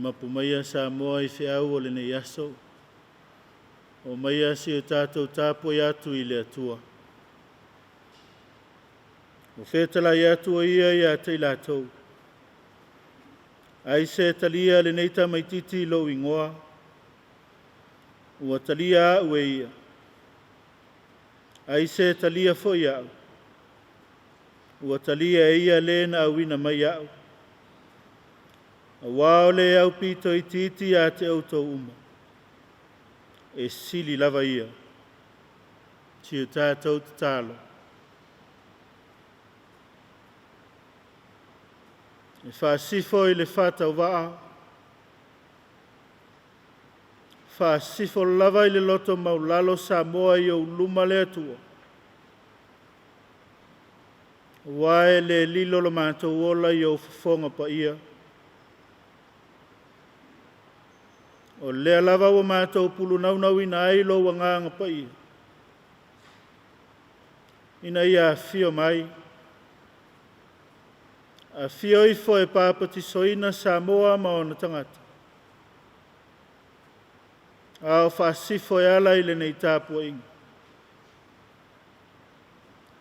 Mapu maia Samoa i feau o lenei aso. O maia si o tātou tapuai atu i le Atua. Ua fetalai atu o ia ia te i latou. Ai se talia lenei tamaititi i lou igoa, ua talia au e ia. Ai se talia foi au, ua talia e ia le na auina mai au. Auā o le aupito itiiti ia te outou uma, e sili lava ia. Si o tātou tatalo. E faasifo i le faatauvaa, faasifo lava i le loto maulalo Samoa i ou luma le Atua. Aua e le lilo lo matou ola i ou fofoga paia. O lea lava ua matou pulunaunauina ai lou agaga paia, ina ia afio mai, afio ifo e papatisoina Samoa ma ona tagata, a o faasifo e ala i lenei tapuaiga.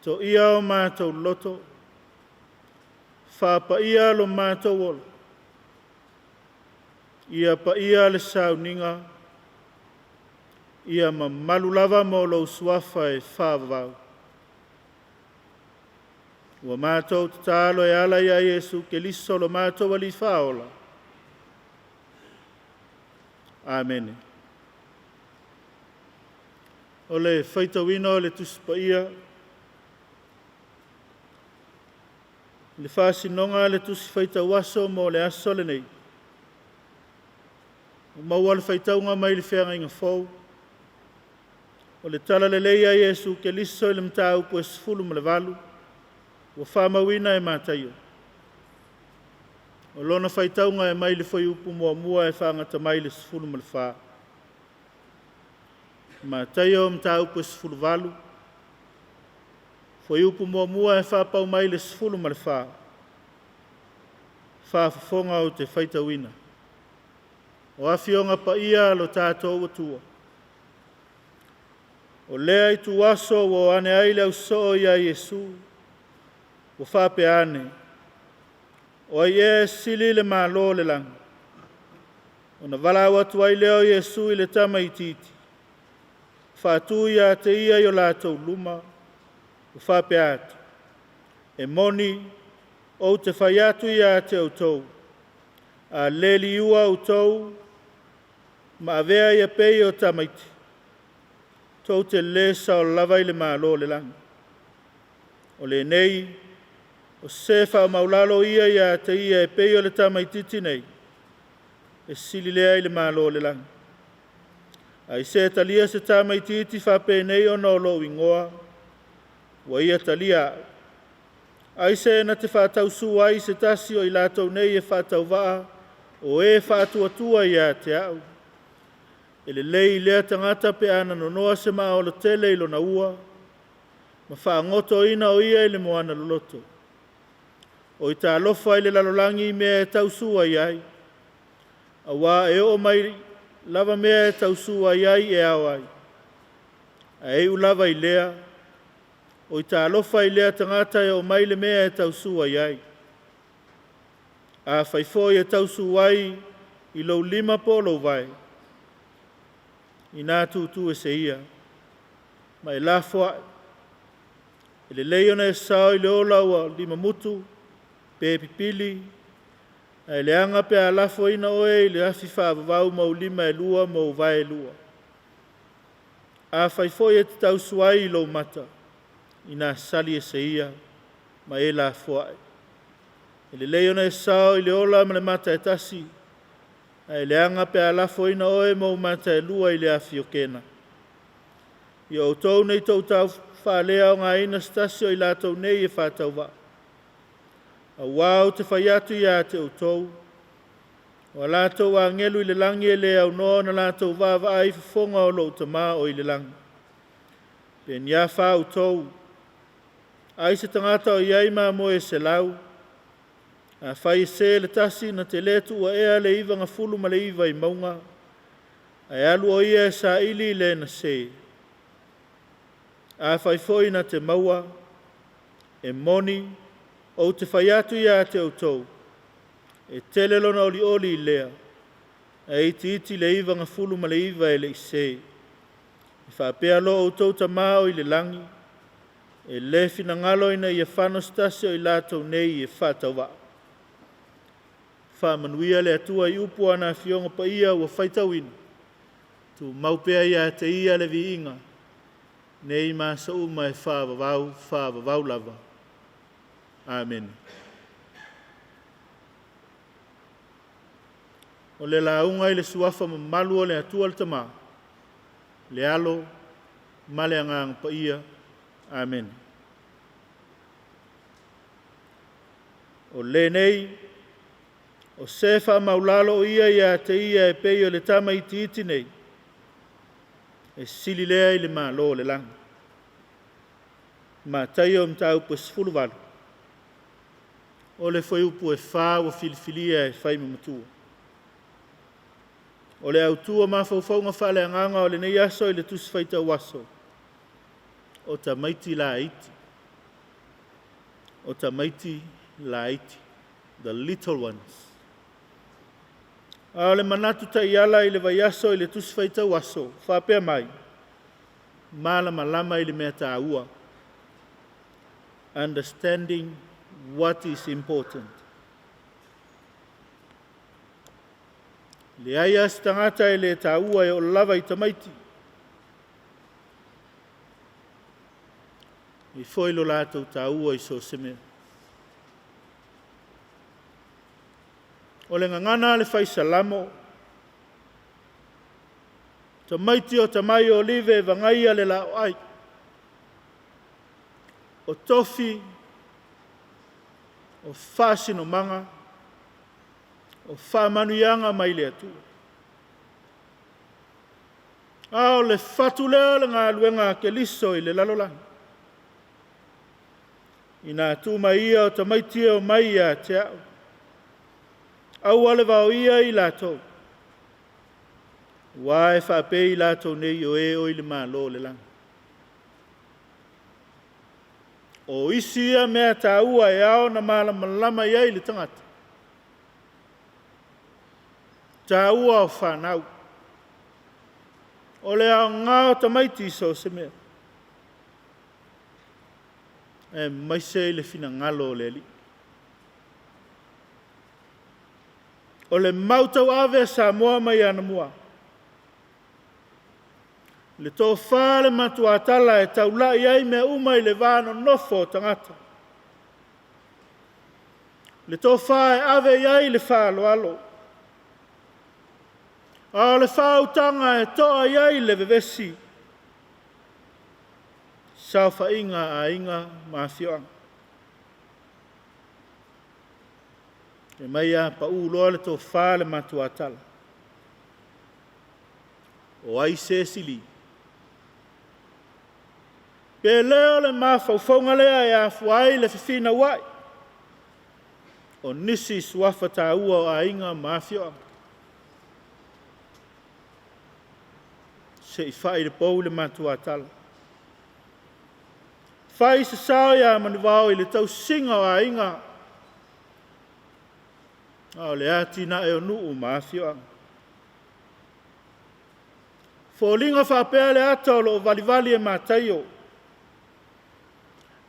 Toia o matou loto, faapaia lo matou ola, ia paia le sauniga, ia mamalu lava mo lou suafa e faavavau. Ua matou tatalo e ala ia Iesu Keriso lo matou Alii Faaola. Amene. O le faitauina o le Tusi Paia, le faasinoga a le Tusi Faitau Aso mo le aso lenei. Ua maua le faitauga mai le Feagaiga Fou, o le Tala Lelei a Iesu Keriso i le mataupu e 18, ua faamauina e Mataio. O lona faitauga e mai le fuaiupu muamua e faagata mai le 14. Mataio mataupu e 18, fuaiupu muamua e faapau mai le 14. Faafofoga ou te faitauina. O afioga paia a lo tatou Atua. O lea ituaso ua o ane ai le ausoo ia Iesu, ua faapea ane, o ai ea e sili le Malo o le lagi? Ona valaau atu ai lea o Iesu i le tamaitiiti, faatu ia te ia i o latou luma, ua faapea atu, e moni, ou te fai atu ia te outou, a le liua outou ma avea ia pei o tamaiti, tou te le sao lava i le Malo o le lagi. O lenei, o se faamaualalo ia ia te ia e pei o le tamaitiiti nei, e sili lea i le Malo o le lagi. Ai se talia se tamaitiiti faapenei ona o lou igoa, ua ia talia au. Ai se na te faatausu ai se tasi o i latou nei e faatauvaa, o e faatuatua ia te au. E lelei lea tagata pe ana nonoa se maaolo tele i lona ua, ma faagotoina o ia i le moana loloto. O i talofa i le lalolagi i mea e tausua i ai, auā e oo mai lava mea e tausua i ai e ao ai. Ae iu lava i lea, o i talofa i lea tagata e oo mai le mea e tausua i ai. Afai foi e tausu ai i lou lima po o lou vae, ina tutu ese ia, ma e lafoai. E lelei ona e sao i le ola ua limamutu pe pipili, ae leaga pe a lafoina oe i le afi faavavau ma ou lima e lua ma ou vae e lua. Afai foi e te tausu ai i lou mata, ina sali ese ia ma e lafoai. E lelei ona e sao i le ola ma le mata e tasi, ae leaga pe a lafoina oe ma ou mata e lua i le afi o Kena. Ia outou nei tou tau faaleaogaina se tasi o i latou nei e faatauvaa. Auā ou te fai atu ia te outou, o a latou agelu i le lagi e le aunoa ona latou vaavaai i fofoga o lou Tama o i le lagi. Pe ni a fa outou, ai se tagata o i ai mamoe e 100, Afai e se le tasi na te lē tuua ea le 99 i mauga, ae alu o ia e saili i le na se. Afai foi na te maua, e moni, ou te fai atu ia te outou, e tele lona olioli i lea, ae itiiti le 99 e le i se. E faapea lo outou Tamā o i le lagi, e lē finagalo ina ia fano se tasi o i latou nei e faatauvaa. Faamanuia le Atua i upu o ana afioga paia ua faitauina, tumau pea ia te ia le viiga, nei ma aso uma e faavavau, faavavau lava. Amene. O le lauga i le suafa mamalu o le Atua le Tamā, le Alo ma le Agaga Paia. Amene. O lenei, o se faamaulalo o ia ia te ia e pei o le tama itiiti nei, e sili lea i le Malo o le lagi. Mataio mataupu e 18, o le fuaiupu e 4 ua filifilia e fai ma matua. O le autu o mafaufauga faaleagaga o lenei aso i le Tusi Faitau Aso, o tamaiti laiti. O tamaiti laiti. The little ones. A o le manatu taiala i le vaiaso i le Tusi Faitau Aso, faapea mai, malamalama i le mea taua. Understanding what is important. Leai lava se tagata e le taua e oo lava i tamaiti. E foi lo latou taua i so o se mea. O le gagana a le fai Salamo, tamaiti o tamai olive e vagaia le laoai, o tofi, o faasinomaga, o faamanuiaga mai le Atua. A o le fatu lea o le galuega a Keriso i le lalolagi, ina tuu mai ia o tamaiti e o mai ia te au, aua le vaoia i latou, ua e faapei i latou nei o e o i le Malo o le lagi. O isi ia mea taua e ao na malamalama i ai le tagata. Taua o fanau. O le aoga o tamaiti i so o se mea. Aemaise i le finagalo o le Alii. O le mau tauave a Samoa mai anamua, le tofa le matuatala e taulai ai mea uma i le va nonofo o tagata. Le tofa e ave i ai le faaaloalo, a o le faautaga e toa i ai le vevesi, saofaiga a aiga ma afioaga. E mai a pau loa le tofa le matuatala. O ai se sili? Pe le o le mafaufauga lea e afua ai le fefinauai o nisi suafa taua o aiga ma afioaga. Se i fai le pou i le matuatala. Fai se sao ia Manuvao i le tausiga o aiga, a o le atinae o nuu ma afioaga. Foliga faapea le ata o loo valivali e Mataio,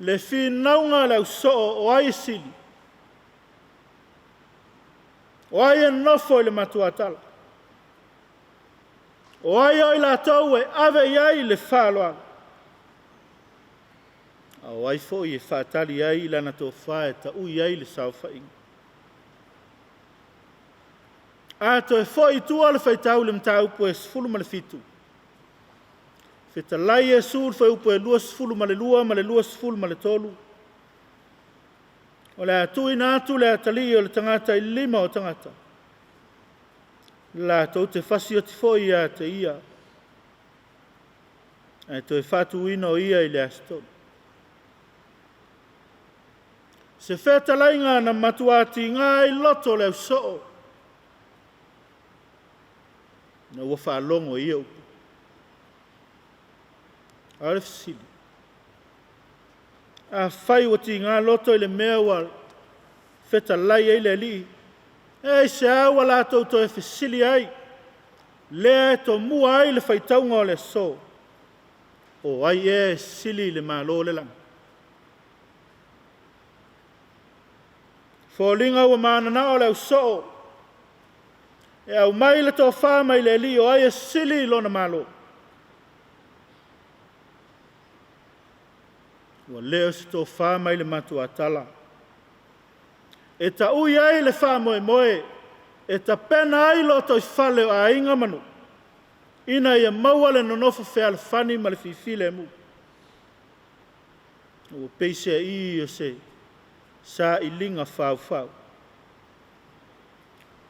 le finauga a le ausoo o ai e sili, o ai e nofo i le matuatala, o ai o i latou e ave i ai le faaaloalo, a o ai foi e faatali ai lana tofa e taui ai le saofaiga. A toe foi i tua le faitau i le mataupu e 17, fetalai Iesu i le fuaiupu e 22 ma le 23, o le a tuuina atu le atalii o le tagata i lima o tagata, latou te fasioti foi ia te ia, ae toe faatuina o ia i le aso 3. Se fetalaiga na matuā tigā ai loto o le ausoo ina ua faalogo i ia upu. A o le fesili, afai ua tigā loto i le mea ua fetalai ai le Alii, e aisea ua latou toe fesili ai, lea e tomua ai le faitauga o le aso, o ai ea e sili i le Malo o le lagi? Foliga ua mananao le ausoo e aumai le tofa mai le Alii o ai e sili i lona Malo. Ua le o se tofa mai le matuatala e taui ai le faamoemoe e tapena ai lotoifale o aiga ma nuu ina ia maua le nonofo fealofani ma le fifilemu. Ua peiseai o se sailiga faufau.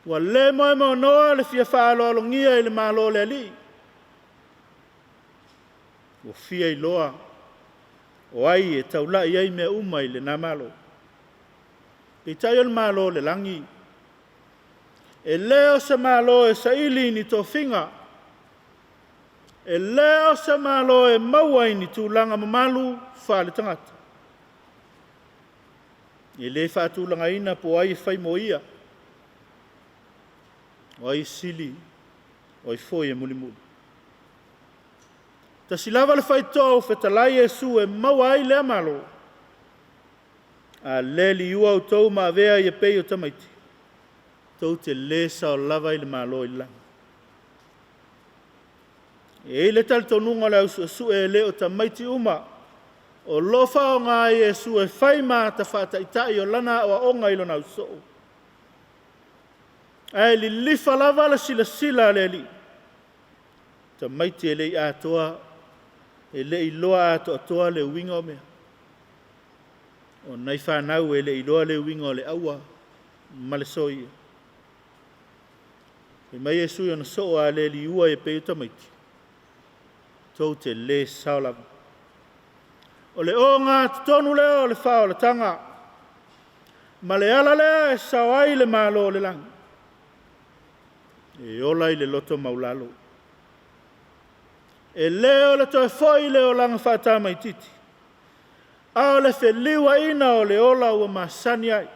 Ua le moemoenoa le fia faaaloalogia i le Malo o le Alii. Ua fia iloa o ai e taulai ai mea uma i lena Malo. Peitai o le Malo o le lagi, e le o se Malo e saili i ni tofiga, e le o se Malo e maua i ni tulaga mamalu faale-tagata. E le faatulagaina po o ai e fai mo ia, o ai e sili, o ai foi e mulimuli. Tasi lava le faitotoa ua fetalai Iesu e maua ai lea Malo. A le liua outou ma avea ia pei o tamaiti, tou te le sao lava i le Malo i le lagi. E i ai le talitonuga o le au suesue e le o tamaiti uma o lo o faaaoga ai Iesu e fai ma ata faataitai o lana aoaoga i lona ausoo. Ae lilifa lava le silasila a le Alii, tamaiti e le i atoa, e le i iloa atoatoa le uiga o mea. O nai fanau e le i iloa le uiga o le aua ma le soia. Fai mai Iesu i ona soo a le liua e pei o tamaiti, tou te le sao lava. O le ogatotonu lea o le faaolataga, ma le ala lea e sao ai le Malo o le lagi. E ola i le loto maulalo. E le o le toe foi i le olaga faatamaititi, a o le feliuaina o le ola ua masani ai.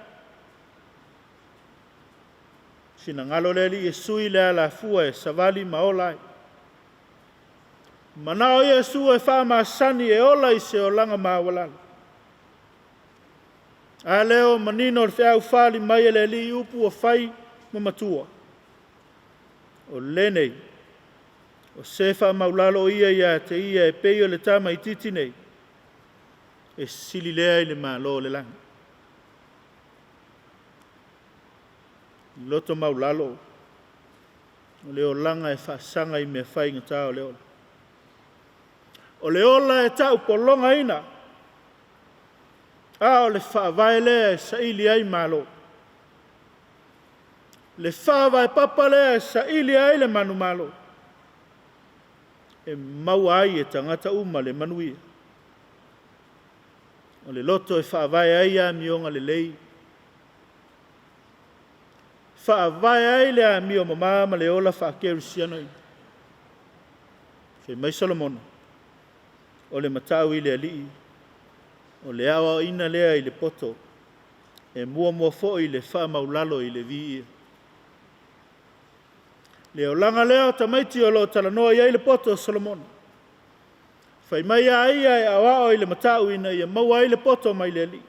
Finagalo le Alii e sui le alafua e savali ma ola ai. Manao Iesu e faamasani e ola i se olaga maualalo. A lea o manino le feau fali mai e le Alii upu ua fai ma matua. O lenei, o se faamaulalo ia ia te ia e pei o le tamaititi nei, e sili lea i le Malo o le lagi. Loto maulalo, o le olaga e faasaga i mea faigata o le ola. O le ola e taupologaina, a o le faavae lea e saili ai malo. Le faavae papa lea e saili ai le manumalo, e maua ai e tagata uma le manuia. O le loto e faavae ai amioga lelei, faavae ai le amio mama ma le ola faakerisiano. Fai mai Solomona, o le matau i le Alii, o le aoaoina lea i le poto, e muamua foi le faamaulalo i le viia. Le olaga lea o tamaiti o lo o talanoa i ai le poto o Solomona. Fai mai a ia e aoao i le matau ina ia maua ai le poto mai le Alii.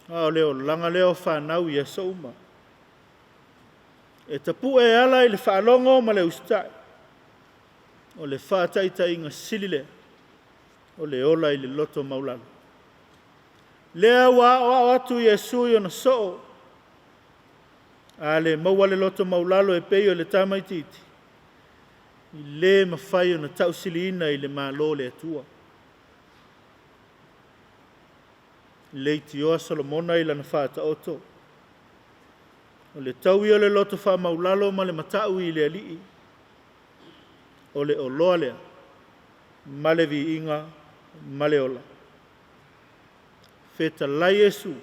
A o le olaga lea o fanau i aso uma. E tapue e ala i le faalogo ma le usitai. O le faataitaiga sili lea, o le ola i le loto maulalo. Lea ua aoao atu Iesu i ona soo, a le maua le loto maulalo e pei o le tamaititi, i le mafai ona tausiliina i le Malo o le Atua. Leitioa Solomona i lana faataoto, o le taui o le loto faamaulalo ma le matau i le Alii, o le oloa lea, ma le viiga, ma le ola. Fetalai Iesu,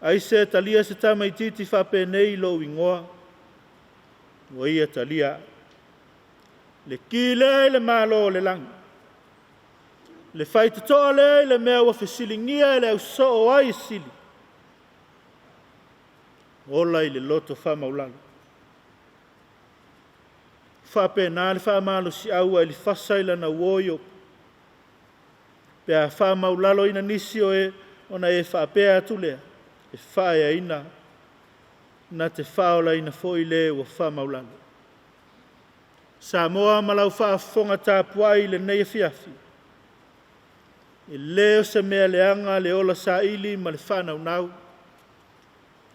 aisea e talia se tamaitiiti faapenei i lou igoa, ua ia talia au. Le ki lea i le Malo o le lagi, le faitotoa lea i le mea ua fesiligia e le ausoo o ai e sili, ola i le loto faamaualalo. Faapena le faamalosiau a Elifasa i lana uo Iopu, pe a faamaualaloina nisi o e, ona e faapea atu lea, e faaeaina na te faaolaina foi le ua faamaualalo. Samoa ma lau faafofoga tapuai i lenei afiafi, e le o se mea leaga le ola saili ma le faanaunau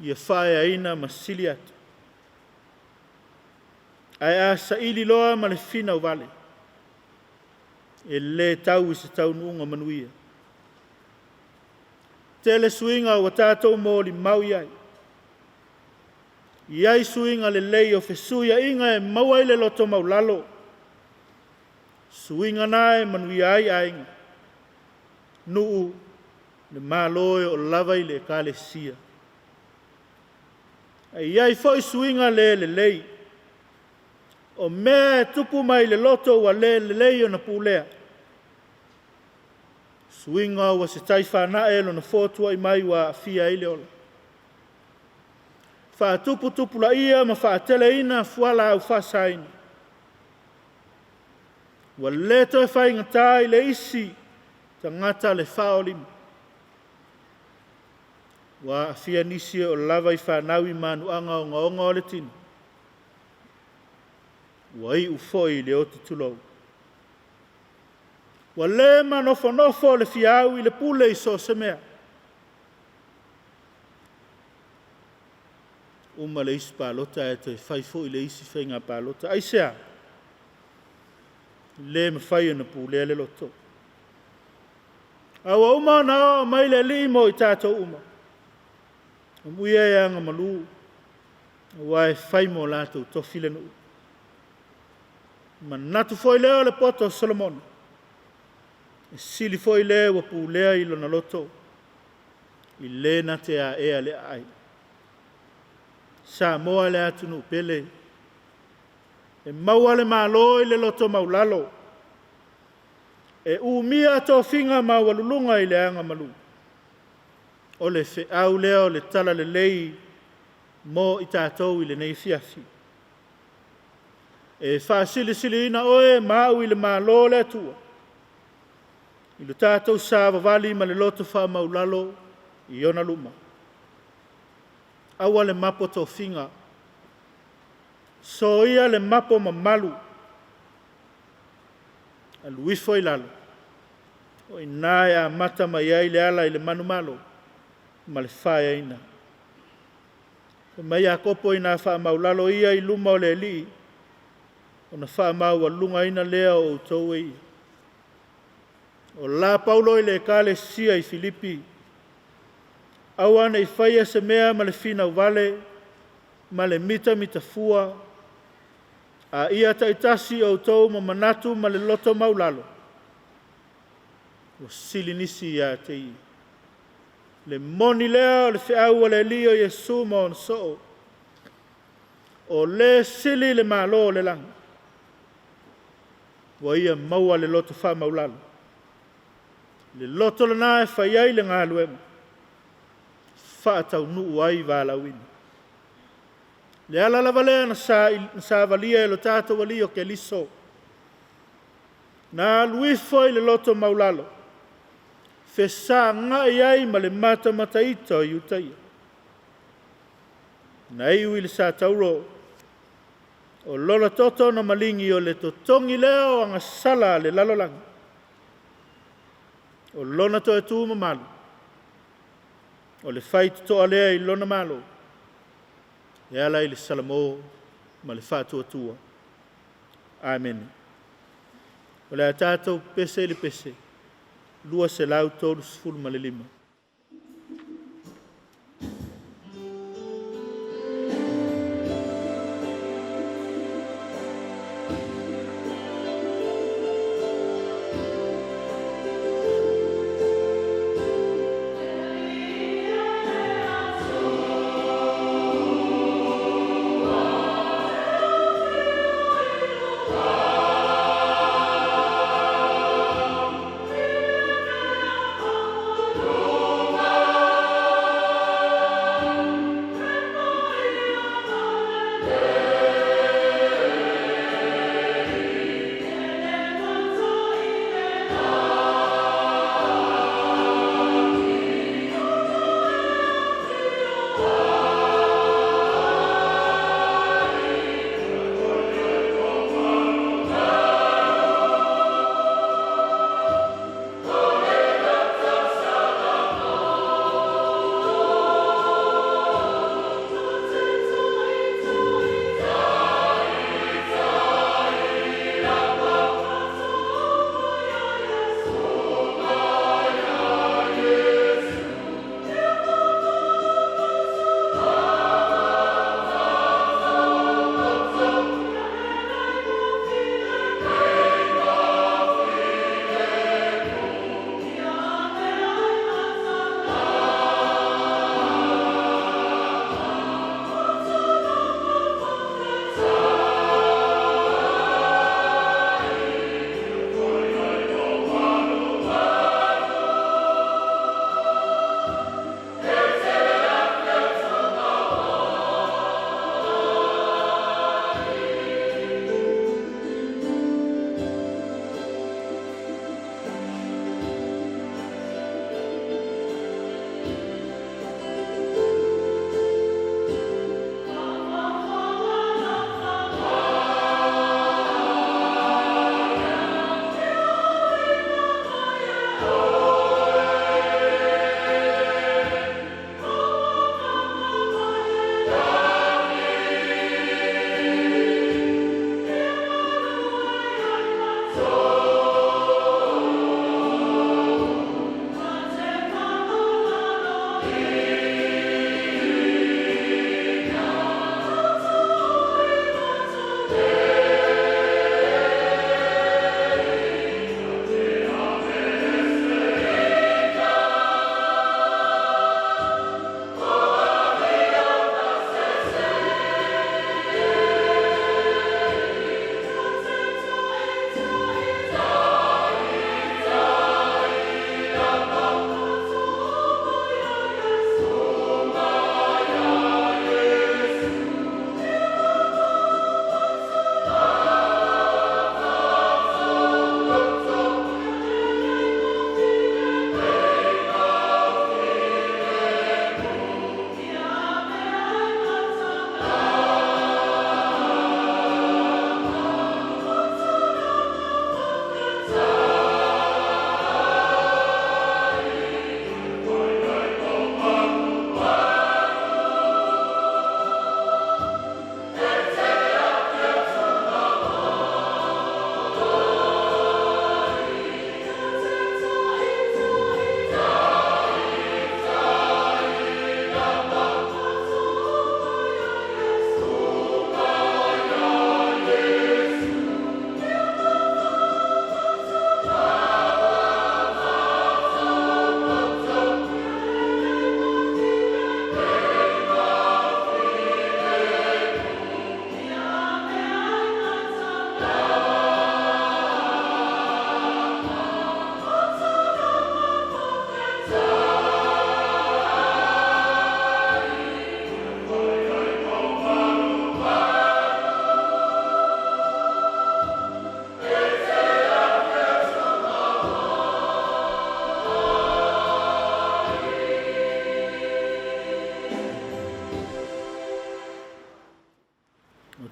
ia faaeaina ma sili atu. Ae a saili loa ma le finau vale, e le tau i se taunuuga manuia. Tele suiga ua tatou molimau i ai. I ai suiga lelei o fesuiaiga e maua ai le loto maulalo, suiga na e manuia ai aiga, nuu, le Malo e oo lava i le Ekalesia. Ae i ai foi suiga le lelei, o mea e tupu mai le loto ua le lelei ona pulea, suiga ua se tai fanae lona fotuai mai ua aafia ai le ola. Faatuputupulaia ma faateleina fualaau faasaina, ua le toe faigata i le isi tagata le faaolima. Ua aafia nisi e oo lava i fanau i manuaga ogaoga o le tino, ua iu foi i le oti tulou. Ua le manofonofo le fiau i le pule i so o se mea. Uma le isi palota ae toe fai foi le isi faiga palota. Aisea? Le mafai ona pulea le loto. A ua uma ona oo mai le Alii mo i tatou uma, amuia e agamalu, aua e fai mo latou tofi le nuu. Manatu foi lea o le poto o Solomona, e sili foi le ua pulea i lona loto, i le na te aea le aai. Samoa le atunuu pele, e maua le Malo i le loto maulalo, e umia tofiga maualuluga i le agamalu. O le feau lea o le talalelei mo i tatou i lenei afiafi. E faasilisiliina oe ma au i le Malo o le Atua, i le tatou savavali ma le loto faamaualalo i ona luma. Aua le mapo tofiga, soia le mapo mamalu, alu ifo i lalo, o i ina e amata mai ai le ala i le manumalo ma le faeaina. Fai mai Iakopo, ina faamaualalo ia i luma o le Alii, ona faamaualugaina lea o outou e ia. O la Paulo i le ekalesia i Filipi, aua ne i faia se mea ma le finau vale ma le mitamitafua, a ia taitasi outou ma manatu ma le loto maulalo, ua sili nisi ia te ia. Le moni lea o le feau a le Alii o Iesu ma ona soo, o le sili le Malo o le lagi, ua ia maua le loto faamaualalo. Le loto lena e fai ai le galuega, faataunuu ai valaauina. Le ala lava lea na savalia e lo tatou Alii o Keriso, na alu ifo i le loto maulalo, fesagai ai ma le matamataita o Iutaia. Na iu i le satauro, o lona toto na maligi o le totogi lea o agasala a le lalolagi. O lona toe tu mamalu, o le faitotoa lea i lona Malo, e ala i le Salamo ma le faatuatua. Amene. O le a tatou pese i le pese 235.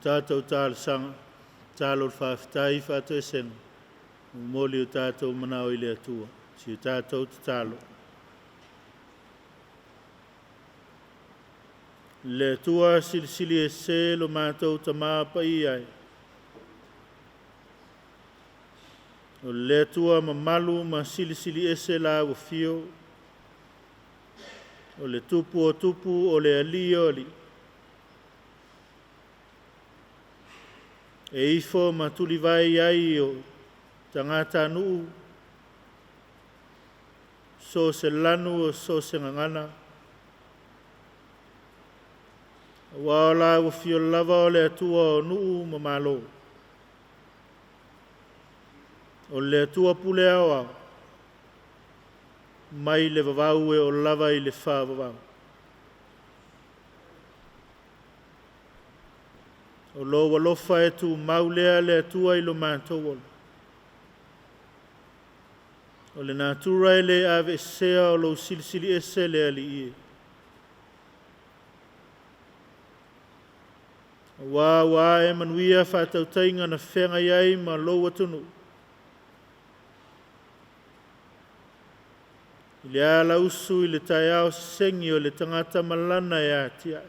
Tatou talosaga, tatalo le faafetai faatoesega, momoli o tatou manao i le Atua, si o tatou tatalo. Le Atua silisili ese lo matou Tama Paia e. O le Atua mamalu ma silisili ese la ua fio, o le tupu o tupu o le alii o alii. E ifo ma tulivai ai o tagata nuu, so se lanu o so se gagana. Ua o la ua fio lava o le Atua o nuu ma malo. O le Atua pule ao mai le vavau e o lava i le whaavavau. O lo alofa e tu maulea le Atua i lo mātou ola. O le natura e le ave sea o lo silisili ese le ali e. Ua ua e manuia whātautainga na whenga iai ma lo atunu. I le ala usu i le taeao sengi o le tangata malana e atia.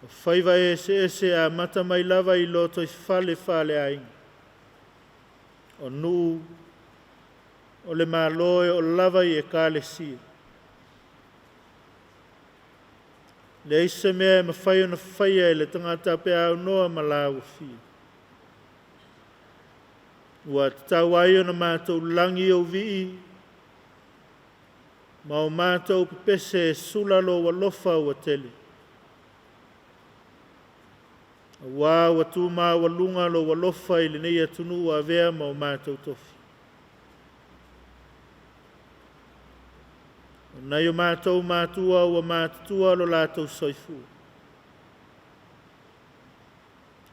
O faiva e ese ese a mata mai lava i loto i fale fale ai. O nuu o le malo e o lava i e kalesia. Le ise mea e mawhai o na whaia e le tangata pe au noa ma la ua. Ua tatau ai ona mātou langi o vii, ma o mātou pepese e sula lo alofa ua tele. Ua ua tūmā ua lunga lo alofa i lenei atunuu avea ma o mātou tofi. O nai o mātou mātua ua mātutua lo lātou soifua.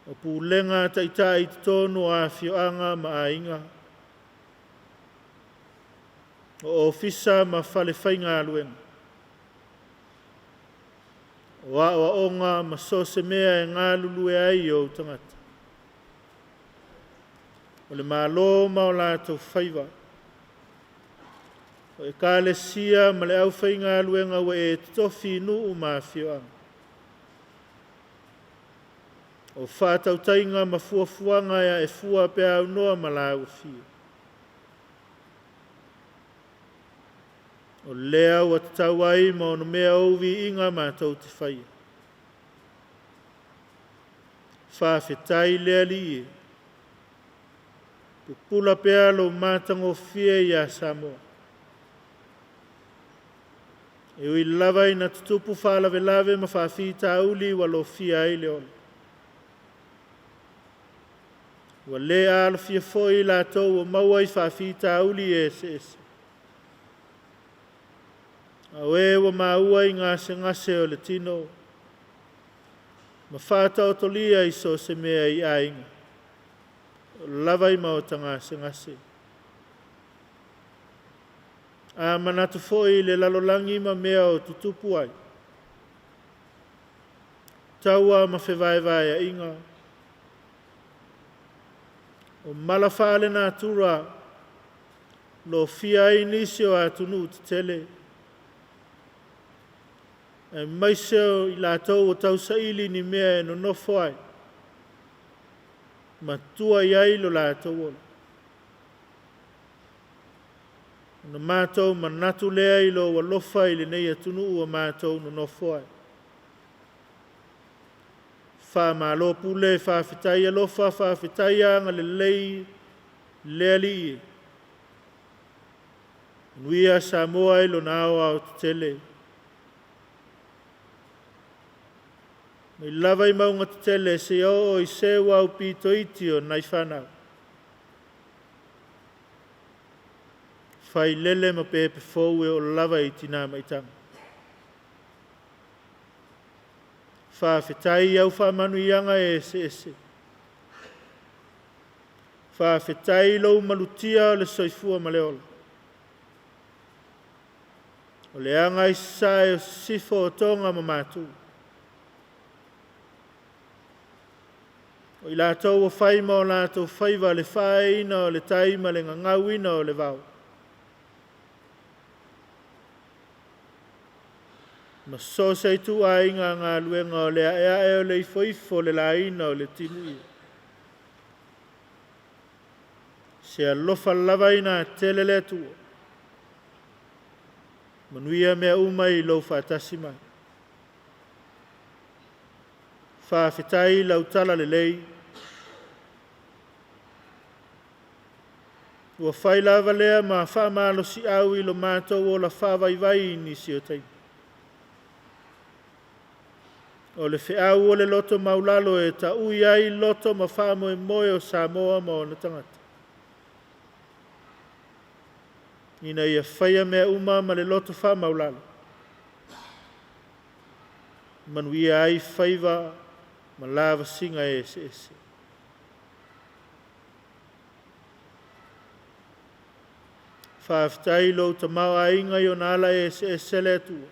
O pūlenga taitai tonu a fioanga ma ainga. O ofisa ma whale whainga aluenga. O a o onga ma so se mea e ngā lulu e ai o tangata. O le malo ma o lātou whaiva. O e kālesia ma le au whainga aluenga ua e tofi nuu ma fioanga. O whātautainga ma fuafuanga ea e fua pe au noa ma la ua fia. O lea ua tatau ai ma ono mea ouvi inga mātou te whaia. Whawhetai lea li e. Pupula pea lo mātangofie ia Samoa. E ui lava ina tutupu whaalavelave ma whaawhi tāuli wa lo fia ai le ola. Ua le alofia foi lātou o maua i whaawhi tāuli e ese ese. Au e ua maua i ngā se ngase o le tino, ma whātaotolia i so se mea i ainga. O lava i maota ngā se ngase. A manatu foi le lalolangi ma mea o tutupu ai. Taua ma whevaevae a inga. O mala whaale natura lo fia ai nisi o atunu te tele. E maise o i lātou o tausaili ni mea e nonofo ai. Ma tua i ai lo lātou ola. Na mātou manatu lea i lo alofa i lenei atunuu ua mātou nonofo ai. Wha malo pule, whawhitai alofa, whawhitai anga le lei le ali e. Nuia Samoa i lo nao au te tele. Mai lava i maunga te tele se o i se wau pito iti o nai whanau. Whai lele ma pepe fōue o lava i tina maitanga. Whawhetai au whamanu ianga e ese ese. Whawhetai lou malutia o le soifua ma le ola. O le anga i sae o sifo o tonga ma mātou. O i latou ua fai ma o latou faiva le faaeaina o le tai ma le gagauina o le vao. Ma so o se ituaiga galuega o le aeae o le ifoifo o le laina o le timuia. Se alofa lava ina tele le Atua. Manuia mea uma i lou faatasi mai. Faafetai lau tala lelei. Ua fai lava lea ma faamalosiau i lo matou ola faavaivai i nisi o taimi. O le feau o le loto maulalo e taui ai loto ma faamoemoe o Samoa ma ona tagata. Ina ia faia mea uma ma le loto faamaulalo. Manuia ai faiva ma lavasiga eseese. Faafetai lou tamaoaiga i ona ala eseese le Atua.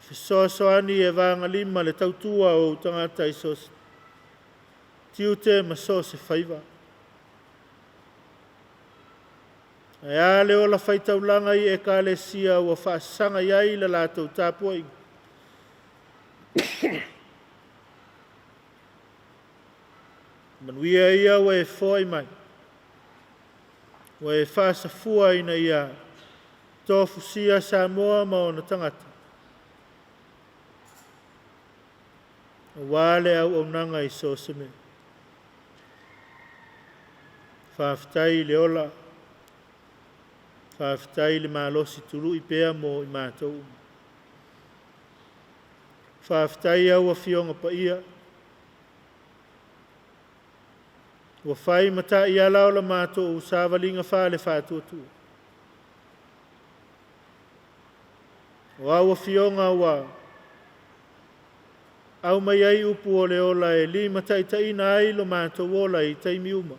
Fesoasoani e vagalima le tautua o ou tagata i so o se tiute ma so o se faiva. Ae a le ola faitaulaga i ekalesia ua faasaga i ai le latou tapuaiga. Manuia ia ua e foai mai, ua e faasafua ina ia tofusia Samoa ma ona tagata. Aua le auaunaga i so o se mea. Faafetai i le ola, faafetai i le malosi tului pea mo i matou uma. Faafetai au Afioga Paia, ua fai ma taiala o la matou savaliga faale-faatuatua. O au Afioga ua aumai ai upu o le ola e limataitaiina ai lo matou ola i taimi uma.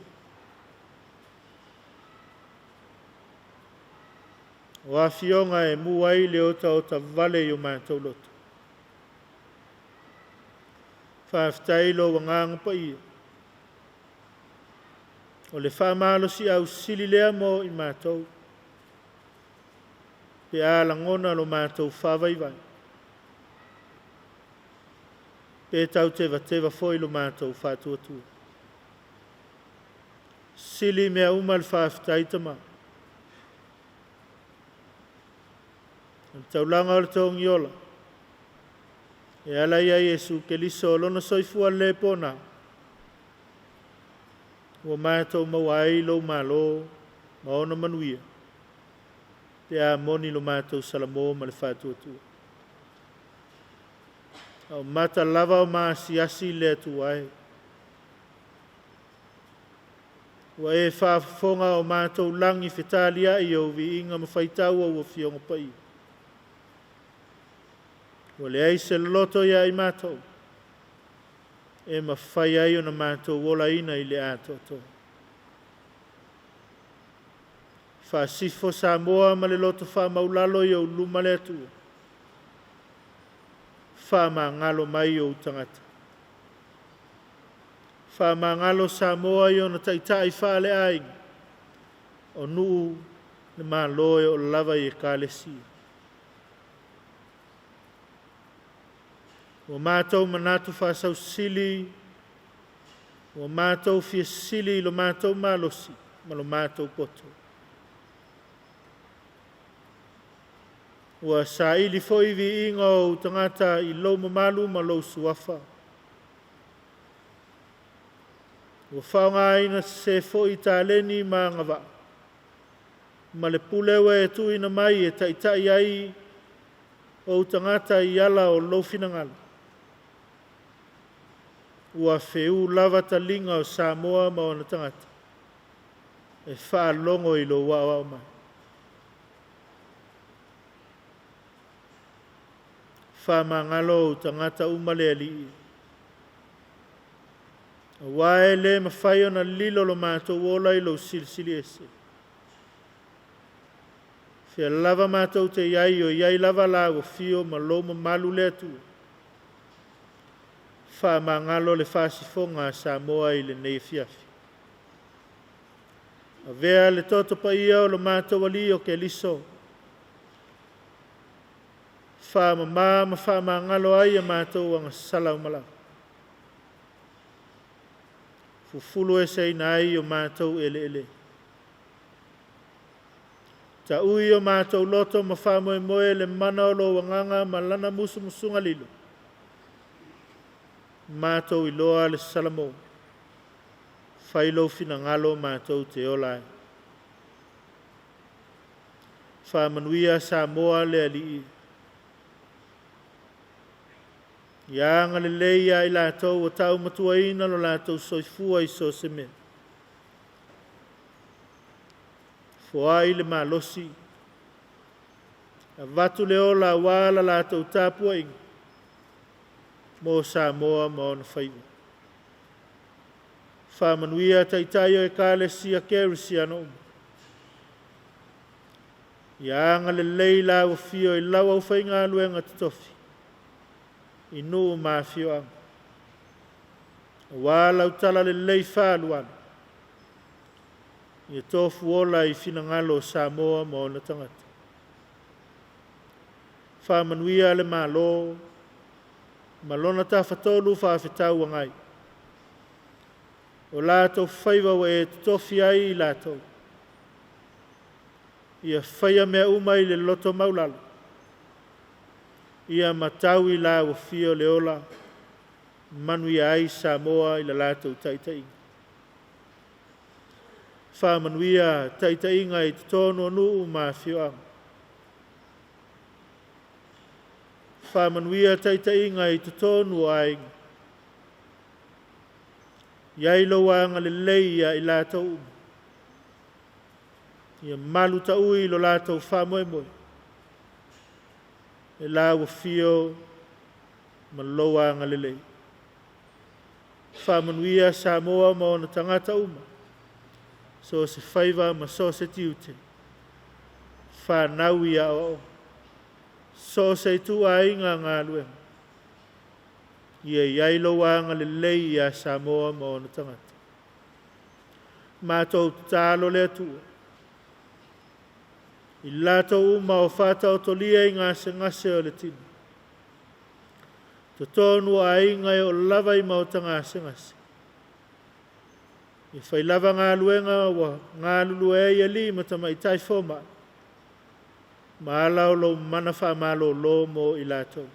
O afioga e mu ai le otaota vale i o matou loto. Faafetai lou agaga paia. O le faamalosiau sili lea mo i matou. Pe a lagona lo matou faavaivai. Pe tautevateva foi lo matou faatuatua. Sili mea uma le faafetai Tama. O le taulaga o le togiola. E ala ia Iesu Keriso o lona soifua le pona. Ua matou maua ai lou malo ma ona manuia. Pe a moni lo matou salamo ma le faatuatua. A o mata lava o maasiasi le Atua e. Ua e faafofoga o matou lagi fetaliai o viiga ma faitau au afioga paia. Ua leai se loto ia i matou. E mafai ai ona matou olaina i le atoatoa. Faasifo Samoa ma le loto faamaulalo i ou luma le Atua. Faamagalo mai ou tagata. Faamagalo Samoa i ona taitai faaleaiga. O nuu le malo e o lava i ekalesia. Ua matou manatu faasausili, ua matou fiasili i lo matou malosi ma lo matou poto. Ua saili foi viiga o ou tagata i lou mamalu ma lou suafa. Ua faaaogaina sese foi taleni ma agavaa, ma le pule ua e tuuina mai e taitai ai ou tagata i ala o lou finagalo. Ua feū lava taliga o Samoa ma ona tagata e faalogo i lou aoao mai. Faamagalo ou tagata uma le Alii. Aua e le mafai ona lilo lo matou ola i lou silisili ese. Fia lava matou te iai o iai lava la ua fio ma lou mamalu le Atua. Faamagalo le faasifoga a Samoa i lenei afiafi. Avea le toto paia o lo matou Alii o Keriso, faamamā ma faamagalo ai a matou agasala uma lava. Fufulu eseina ai o matou eleele. Taui o matou loto ma faamoemoe le mana o lou agaga ma lana musumusuga lilo. Matou iloa le Salamo. Fai lou finagalo matou te ola ai. Faamanuia Samoa le Alii. Ia agalelei ia i latou ua taumatuaina lo latou soifua i so o se mea. Foai le malosi, avatu le ola aua la latou tapuaiga mo Samoa ma ona faiva. Faamanuia Taitai o Ekalesia Kerisiano uma. Ia agalelei lau afio i lau aufaigaluega totofi i nuu ma afioaga. Aua lau talalelei faaalualu, ia tofuola i finagalo o Samoa ma ona tagata. Faamanuia le Malo ma lona tafatolu faafetauagai. O latou faiva ua e totofi ai i latou. Ia faia mea uma i le loto maualalo. Ia matau i lau afio le ola, manuia ai Samoa i le latou taitaiga. Faamanuia taitaiga i totonu o nuu ma afioaga. Faamanuia taitaiga i totonu o aiga. Iai lou agalelei ia i latou uma. Ia malu taui lo latou faamoemoe. E lau afio ma lou agalelei. Faamanuia Samoa ma ona tagata uma. So o se faiva ma so o se tiute. Whanau ia o. So o se itu aiga galuega. Ia iai lou agalelei ia Samoa ma ona tagata. Matou tatalo le Atua. I latou uma o faataotolia i gasegase o le tino. Totonu o aiga e oo lava i maota gasegase. Ia fai lava galuega ua galulue ai alii ma tamaitai fomai. Ma ala o lou mana faamalōlō mo i latou.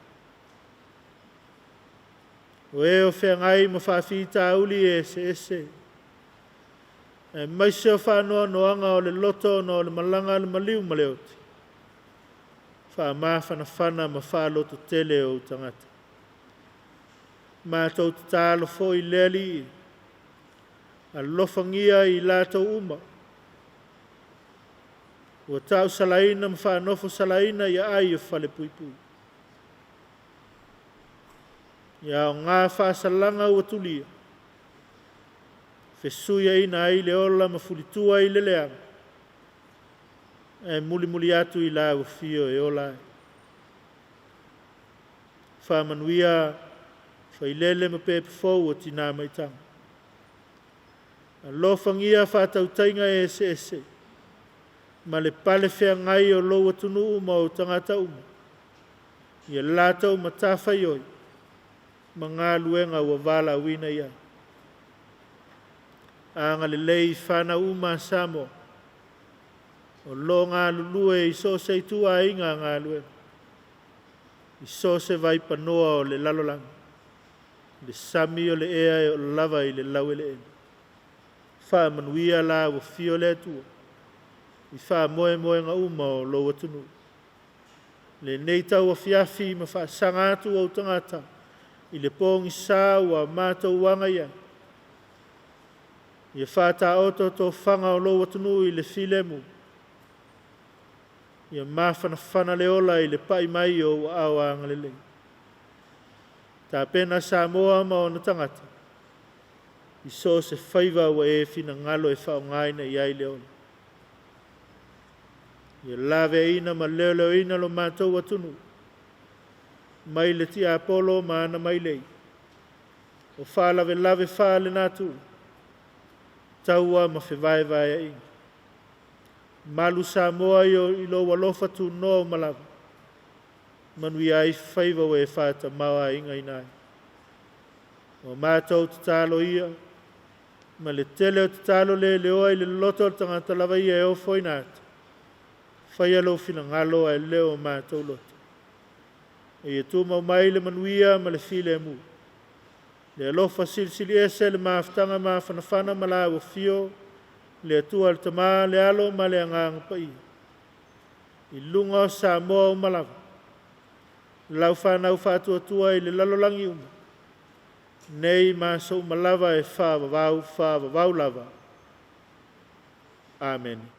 O e o feagai ma faafitauli eseese. Aemaise o faanoanoaga o le loto ona o le malaga a le maliu ma le oti. Faamafanafana ma faalototele ou tagata. Matou tatalo foi le Alii, alofagia i latou uma. Ua tausalaina ma faanofosalaina i aai o falepuipui. Ia aoga faasalaga ua tulia, fesuiaina ai le ola ma fulitua i le leaga, ae mulimuli atu i lau afio e ola ai. Faamanuia failele ma pepe fou o tina ma tama. Alofagia faatautaiga eseese ma le pale feagai o lou atunuu ma ou tagata uma. Ia latou matafaioi ma galuega ua valaauina i ai. Agalelei i whanau uma a Samoa. O lo galulue i so o se ituaiga galuega. I so o se vaipanoa o le lalolagi. Le sami o le ea e oo lava i le laueleele. Faamanuia lau afio le Atua. I faamoemoega uma o lou atunuu. Lenei tauafiafi ma faasaga atu ou tagata i le pogisa ua matou aga i ai. Ia faataoto tofaga o lou atunuu i le filemu. Ia mafanafana le ola i le pai mai o ou aao agalelei. Tapena Samoa ma ona tagata. I so o se faiva ua e finagalo e faaaogaina i ai le ola. Ia laveaiina ma leoleoina lo matou atunuu. Mai le tiapolo ma ana mailei. O faalavelave faalenatura, taua ma fevaevaeaiga. Malu Samoa i lou alofa tunoa uma lava, manuia ai faiva ua e faatamaoaigaina ai. O matou tatalo ia, ma le tele o tatalo leleoa i le loto o le tagata lava ia e ofoina atu, faia lou finagalo ae le o matou loto. Ia tumau mai le manuia ma le filemu, le alofa silisili ese le mafutaga mafanafana ma lau afio, le Atua le Tama, le Alo ma le Agaga Paia, i luga o Samoa uma lava, lau fanau faatuatua i le lalolagi uma, nei ma aso uma lava e faavavau, faavavau lava. Amene.